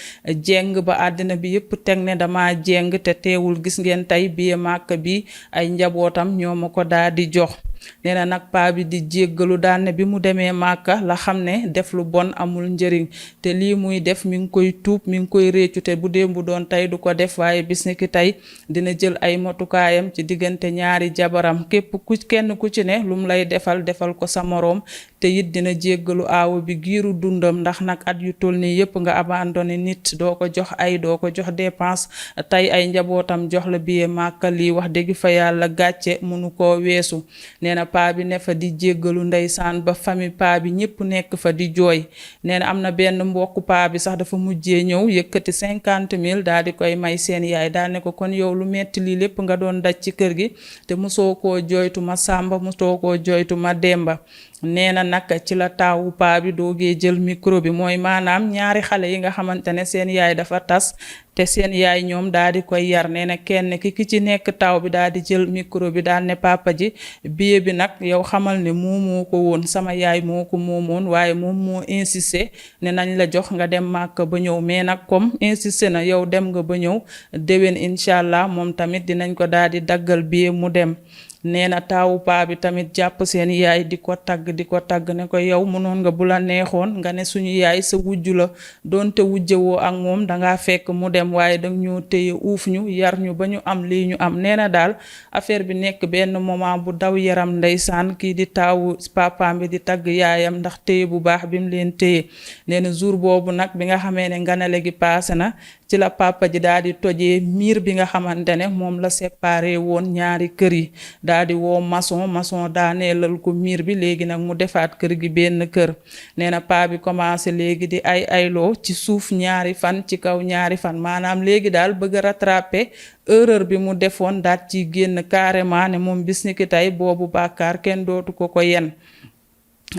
jeng ba àddina bi yépp teg ne dama jeng te teewul gis ngeen tey billet Màkka bi ay njabootam ñoo ma ko daal di jox nee na nag paa bi di jéggalu daan ne bi mu demee màkka la xam ne def lu bon amul njëriñ te lii muy def mi ngi koy tuub mi ngi koy réccu te bu démb doon tey du ko def waaye bis ni ki tey dina jël ay motukaayam ci diggante ñaari jabaram képp kenn ku ci ne lu mu lay defal defal ko sa moroom te it dina jéggalu aawo bi giiru dundam ndax nag at yu toll nii yépp nga abandonné nit doo ko jox ay doo ko jox dépense tey ay njabootam jox la billet màkka lii wax dëgg fa yàlla gàcce mënu koo weesu nee na paa bi ne fa di jéggalu ndeysaan ba famille paa bi ñépp nekk fa di jooy nee na am na benn mbokku paa bi sax dafa mujjee ñëw yëkkati 50 000 daal di koy may seen yaay daal ne ko kon yow lu metti lii lépp nga doon daj ci kër gi te mosoo koo jooytu ma sàmba mosoo koo jooytu ma demba nee na nag ci la taawu paa bi doogee jël micro bi mooy maanaam ñaari xale yi nga xamante ne seen yaay dafa tas te seen yaay ñoom daal di koy yar nee na kenn ki ci nekk taw bi daal di jël micro bi daal ne papa ji billet bi nag yow xamal ne moomoo ko woon sama yaay moo ko moomoon waaye moom moo insisté ne nañ la jox nga dem màkk ba ñëw mais nag comme insisté na yow dem nga ba ñëw déwén incha allah moom tamit dinañ ko daal di daggal billet mu dem. nee na taawu paa bi tamit jàpp seen yaay di ko tagg ne ko yow mënoon nga bu la neexoon nga ne suñu yaay sa wujju la doonte wujjewoo ak moom dangaa fekk mu dem waaye danga ñoo téye uuf ñu yar ñu ba ñu am lii ñu am nee na daal affaire bi nekk benn moment bu daw yaram ndeysaan kii di taawu papaam bi di tagg yaayam ndax téye bu baax bi mu leen téye nee na jour boobu nag bi nga xamee ne nganale gi paase na ci la papa ji daal di tojee miir bi nga xamante ne moom la séparé woon ñaari kër yi daal di woo maçon daaneelal ko miir bi léegi nag mu defaat kër gi benn kër nee na paa bi commencé léegi di ayloo ci suuf ñaari fan ci kaw ñaari fan maanaam léegi daal bëgg a rattraper erreur bi mu defoon daat ci génn carrément ne moom bis ni ki tey boobu bàkkaar kenn dootu ko yen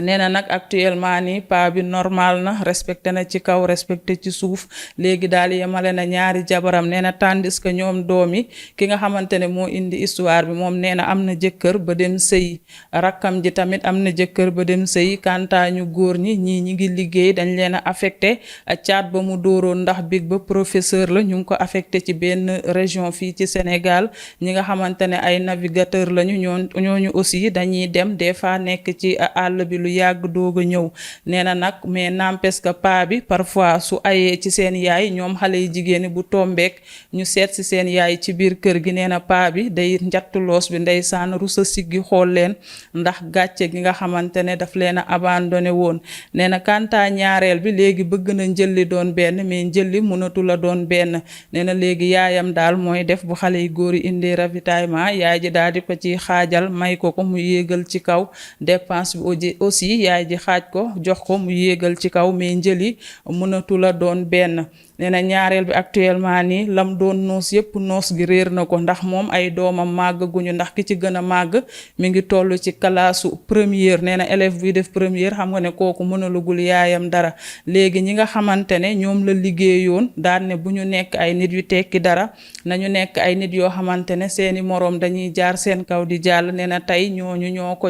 nee na nag actuellement nii paa bi normal na respecté na ci kaw respecté ci suuf léegi daal yemale na ñaari jabaram nee na tandis que ñoom doom yi ki nga xamante ne moo indi histoire bi moom nee na am na jëkkër ba dem sëyi rakkam ji tamit am na jëkkër ba dem sëyi kantaañu góor ñi ñi ngi liggéey dañ leen a affecté caat ba mu dóoroon ndax big ba professeur la ñu ngi ko affecté ci benn région fii ci Sénégal ñi nga xamante ne ay navigateur lañu ñooñu aussi dañuy dem des fois nekk ci àll bi lu yàgg doog a ñëw nee na nag mais n'empêche que paa bi parfois su ayee ci seen yaay ñoom xale yi jigéeni bu tombeek ñu seet si seen yaay ci biir kër gi nee na paa bi day njattu loos bi ndeysaan rusa siggi xool leen ndax gàcce gi nga xamante ne daf leen a abandonné woon nee na kanta ñaareel bi léegi bëgg na njëlli doon benn mais njëlli mënatu la doon benn nee na léegi yaayam daal mooy def bu xale yi góor yi indi ravitaillement yaay ji daal di ko ci xaajal may ko mu yéegal ci kaw dépense bi aussi yaay ji xaaj ko jox ko mu yéegal ci kaw mais njëli mënatu la doon benn nee na ñaareel bi actuellement nii lam doon noos yépp noos gi réer na ko ndax moom ay doomam màggaguñu ndax ki ci gën a màgg mi ngi toll ci kalaasu première nee na élève buy def première xam nga ne kooku mënalugul yaayam dara léegi ñi nga xamante ne ñoom la liggéeyoon daan ne bu ñu nekk ay nit yu tekki dara nañu nekk ay nit yoo xamante ne seeni moroom dañuy jaar seen kaw di jàll nee na tey ñooñu ñoo ko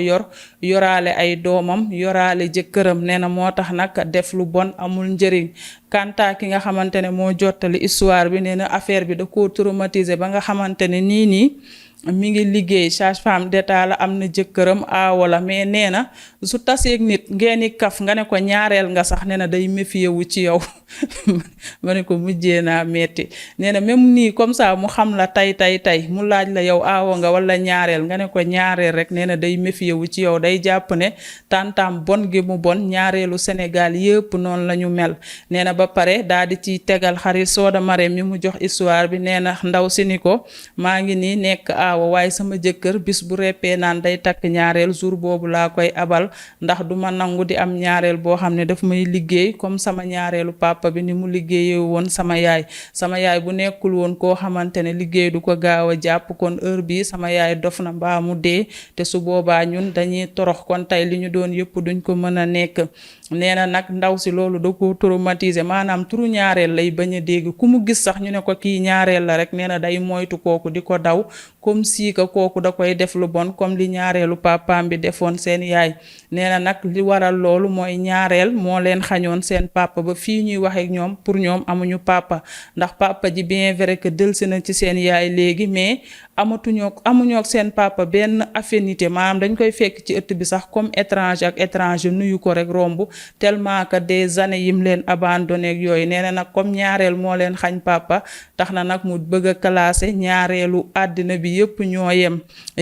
yoraale ay doomam yoraale jëkkëram nee na moo tax nag def lu bon amul njëriñ kanta ki nga xamante ne moo jottali histoire bi nee na affaire bi da koo traumatiser ba nga xamante ne nii mi ngi liggéey sage-femme d'état la am na jëkkëram wala mais nee na su taseeg nit ngeeni kaf nga ne ko ñaareel nga sax nee na day méfier wu ci yow ma ne ko mujjee naa metti nee na même nii comme ça mu xam la tey mu laaj la yow aawo nga wala ñaareel nga ne ko ñaareel rek nee na day méfier wu ci yow day jàpp ne tantam bon gi mu bon ñaareelu Sénégal yëpp noonu la ñu mel nee na ba pare daal di ciy tegal xarit Soda Marème mi mu jox histoire bi nee na ndaw si ni ko maa ngi nii nekk waaye sama jëkkër bis bu reppee naan day takk ñaareel jour boobu laa koy abal ndax du ma nangu di am ñaareel boo xam ne daf may liggéey comme sama ñaareelu papa bi ni mu liggéeyee woon sama yaay bu nekkul woon koo xamante ne liggéey du ko gaaw a jàpp kon heure bii sama yaay dof na mbaa mu dee te su boobaa ñun dañuy torox kon tey li ñu doon yëpp duñ ko mën a nekk nee na nag ndaw si loolu da ko traumatiser maanaam turu ñaareel lay bañ a dégg ku mu gis sax ñu ne ko kii ñaareel la rek nee na day moytu kooku di ko daw comme si que kooku da koy def lu bon comme li ñaareelu papaam bi defoon seen yaay nee na nag li waral loolu mooy ñaareel moo leen xañoon seen papa ba fii ñuy wax ak ñoom pour ñoom amuñu papa ndax papa ji bien vrai que delsi na ci seen yaay léegi mais amuñoo ak seen papa benn affinité maanaam dañ koy fekk ci ëtt bi sax comme étranger ak étranger nuyu ko rek romb tellement que des années yim leen abandonné ak yooyu nee na nag comme ñaareel moo leen xañ papa tax na nag mu bëgg a classé ñaareelu àddina bi yëpp ñoo yem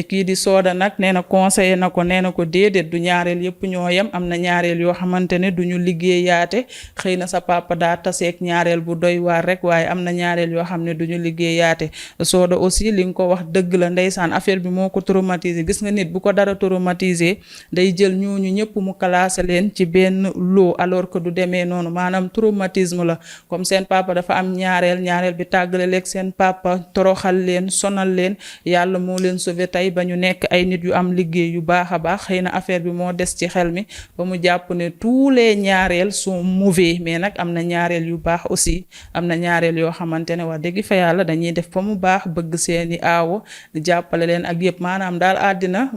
kii di Soda nag nee na conseillé na ko nee na ko déedéet du ñaareel yëpp ñoo yem am na ñaareel yoo xamante ne du ñu liggéeyaate xëy na sa papa daa taseeg ñaareel bu doy waar rek waaye am na ñaareel yoo xam ne du ñu liggéeyaate Soda aussi li nga ko wax dëgg la ndeysaan affaire bi moo ko traumatisé gis nga nit bu ko dara traumatisé day jël ñooñu ñëpp mu classé leen ci benn lot alors que du demee noonu maanaam traumatisme la comme seen papa dafa am ñaareel bi tàggale leeg seen papa toroxal leen sonal leen yàlla moo leen sauvé tey ba ñu nekk ay nit yu am liggéey yu baax a baax xëy na affaire bi moo des ci xel mi ba mu jàpp ne tous les ñaareel sont mauvais mais nag am na ñaareel yu baax aussi am na ñaareel yoo xamante ne wax dëgg fa yàlla dañuy def fa mu baax bëgg seeni aawo di jàppale leen ak yëpp maanaam daal àddina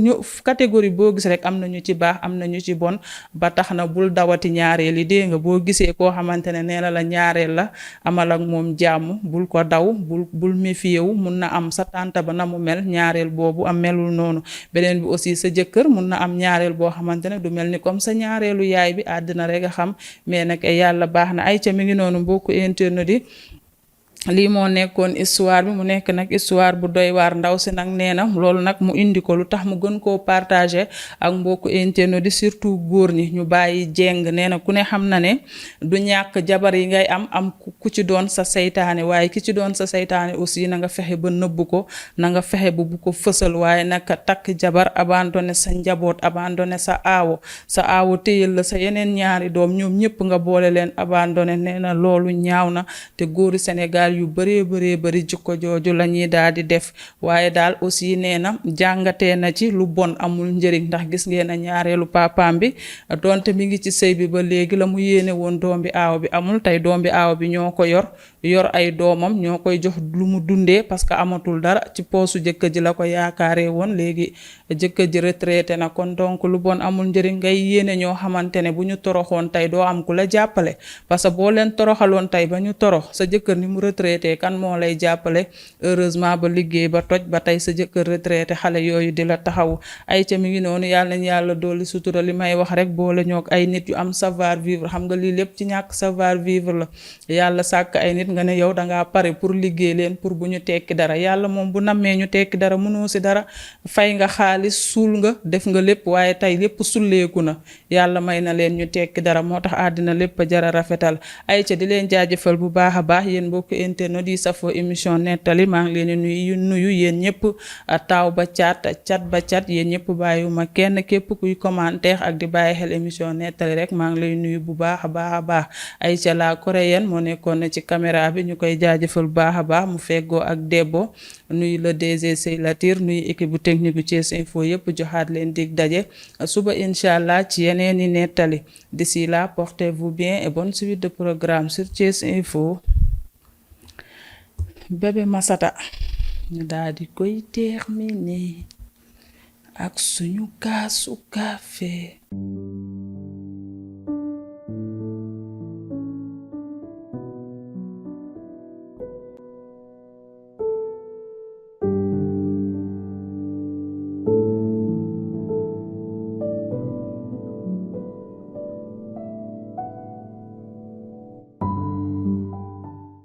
ñu catégorie boo gis rek am na ñu ci baax am na ñu ci bon ba tax na bul dawati ñaareel yi dégg nga boo gisee koo xamante ne nee na la ñaareel la amal ak moom jàmm bul ko daw bul méfier wu mun na am sa tante ba na mu mel ñaareel boobu am melul noonu beneen bi aussi sa jëkkër mun na am ñaareel boo xamante ne du mel ni comme sa ñaareelu yaay bi àddina rek a xam mais nag yàlla baax na ay ca mi ngi noonu mbokku internet yi lii moo nekkoon histoire bi mu nekk nag histoire bu doy waar ndaw si nag nee na loolu nag mu indi ko lu tax mu gën koo partagé ak mbokku internet di surtout góor ñi ñu bàyyi jeng nee na ku ne xam na ne du ñàkk jabar yi ngay am ku ci doon sa saytaane waaye ki ci doon sa saytaane aussi na nga fexe ba nëbb ko na nga fexe ba bu ko fësal waaye nag takk jabar abandonné sa njaboot abandonné sa aawo téyel la sa yeneen ñaari doom ñoom ñëpp nga boole leen abandonné nee na loolu ñaaw na te góoru Sénégal yu bëree jikko jooju la ñuy daal di def waaye daal aussi nee na jàngatee na ci lu bon amul njëriñ ndax gis ngeen a ñaareelu papaam bi donte mi ngi ci sëy bi ba léegi la mu yéene woon doom bi aaw bi amul tey doom bi aaw bi ñoo ko yor ay doomam ñoo koy jox lu mu dundee parce que amatul dara ci poosu jëkkër ji la ko yaakaaree woon léegi jëkkër ji retraité na kon donc lu bon amul njëriñ ngay yéene ñoo xamante ne bu ñu toroxoon tey doo am ku la jàppale parce que boo leen toroxaloon tey ba ñu torox sa jëkkër ni mu retraité kan moo lay jàppale heureusement ba liggéey ba toj ba tey sa jëkkër retraité xale yooyu di la taxaw ay ca mi ngi noonu yàlla nañ yàlla dooli sutura li may wax rek boole ñoog ay nit yu am savoir vivre xam nga lii lépp ci ñàkk savoir vivre la yàlla sàkk ay nit nga ne yow dangaa pare pour liggéey leen pour bu ñu tekki dara yàlla moom bu nammee ñu tekki dara mënoo si dara fay nga xaalis suul nga def nga lépp waaye tey lépp sulleeku na yàlla may na leen ñu tekki dara moo tax àddina lépp a jara rafetal ay ca di leen jaajëfal bu baax a baax yéen mbokk internet yi safoo émission nettali maa ngi leen di nuyu yéen ñëpp taaw ba cat ba cat yéen ñëpp bàyyiwuma kenn képp kuy commentaire ak di bàyyi xel émission nettali rek maa ngi lay nuyu bu baax a baax a baax ay ca la coréenne moo nekkoon na ci caméra bi ñu koy jaajëfal bu baax a baax mu feggoo ak Debbo nuyu le DG Sey Latir nuyu équipe bu technique bu Thiès Info yëpp joxaat leen dig daje suba incha allah ci yeneen i nettali d'ici là portez-vous bien et bonne suite de programme sur Thiès Info. Bébé Massata ñu daal di koy terminer ak suñu kaasu café